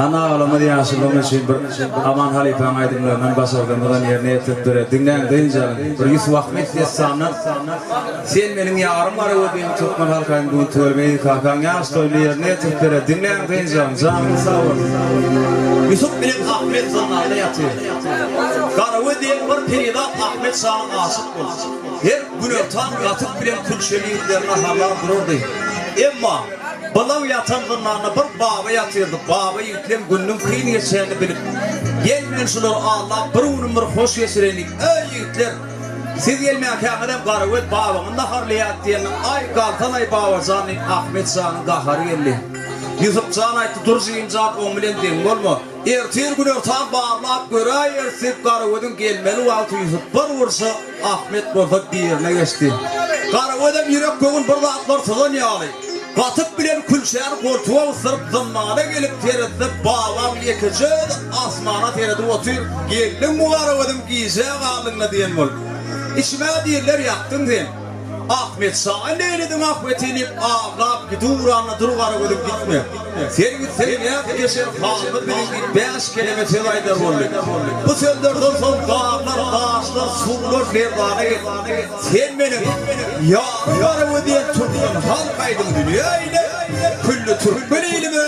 Hany aglamaz ýaşulym üçin bir Aman halypaň aýdymlaryndan başardygymyzdan ýerine ýetirip berer. Diňläň dynç alyň. Bir Ýusup Ahmet dessandan Sen meniň ýarym Garagöz diýen türkmen halk aýdymy bu gün tüweleme Eziz kakaň ýaş toýunda ýerine ýetirip berer. Diňläň dynç alyň. Janyňyz sag bolsun. Ýusup bilen Ahmet zyndanda ýatyr. Garagöz diýen bir perizat Ahmet şana aşyk boldy. Her günortan gatyk bilen külçeli ýigitleri naharlap durardy. Emma Bylaw ýatan zyndanda bir baba ýatyrdy. Baba ýigitleň gününiň kyn geçýänini bilip, Gel men şulary aldap bir günüm bir hoş geçireýin diýip, Eý, ýigitler, siz gelmänkäňizem Garagöz babaňyz naharlaýardy diýende, Aý, galsanaý, baba jan diýip, Ahmet janyň gahary geldi. Ýusup jan aýtdy, Dur jigim jan, oň bilen deň bolma. Ertir günortan barlap göräýeris diýip, Garagözüň gelmeli wagty Ýusup bir ursa, Ahmet bolsa birine geçdi. Garagözem ýürek-göwün bir zatlar syzan ýaly, gatyk bilen külçäni goltuga gysdyryp zyndana gelip seretse, babaň ýekeje özi asmana seredip otyr, Geldiňmi Garagözüm, gijä galdyň-la diýen bolup. Içime diller ýakdyň sen. Ahmet şa neýlediň Ahmeti diýip aglap gidiugranda dur Garagözüm gitme. Sen gitseň nädip geçer halymyz biziň diýip bäş keleme söz aýdar boldy. Bu sözlerden soň daglar, daşlar, suwlar lerzana geldi. Sen meniň ýarym Garagöz diýen türkmen halk aýdymy dünýä iner, külli türkmen ilime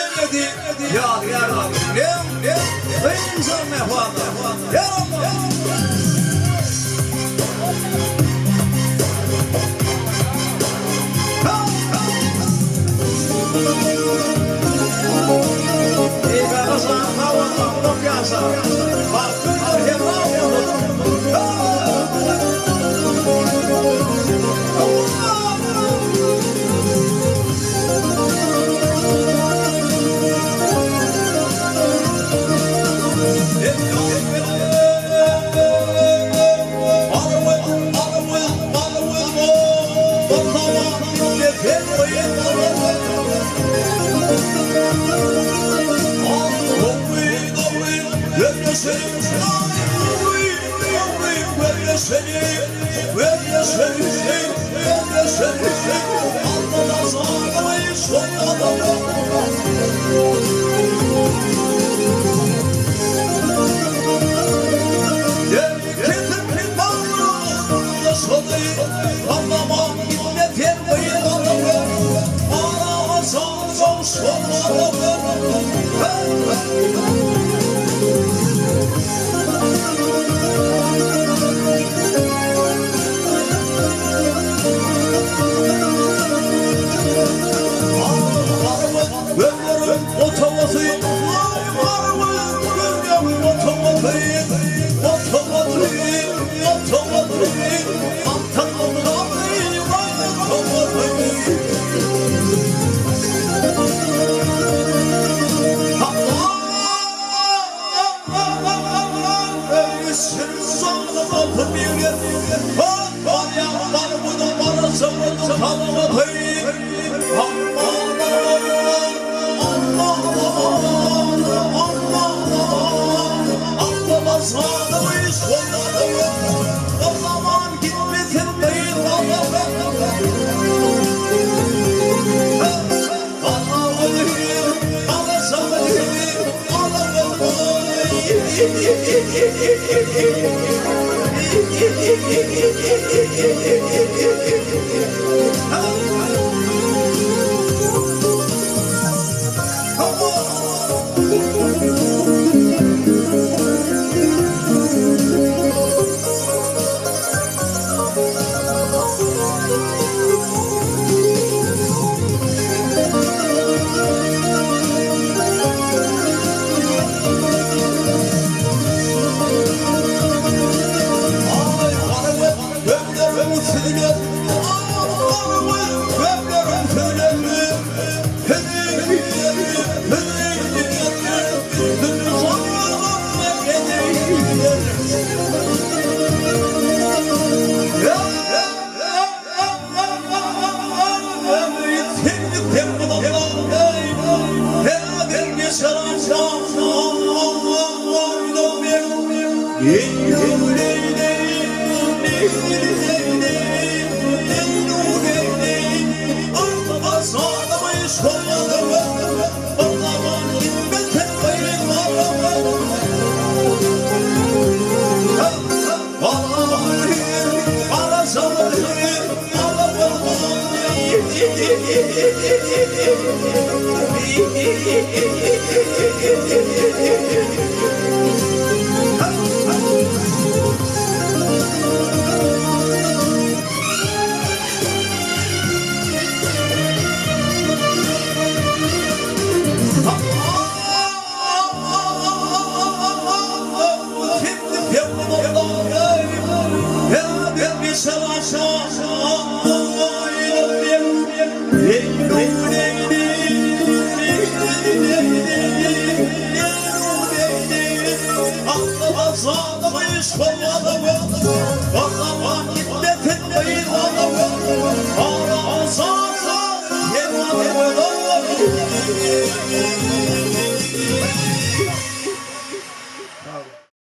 ebedi ýadygär galar. Diňläň, dynç al mähribanlar. Ýa Allah!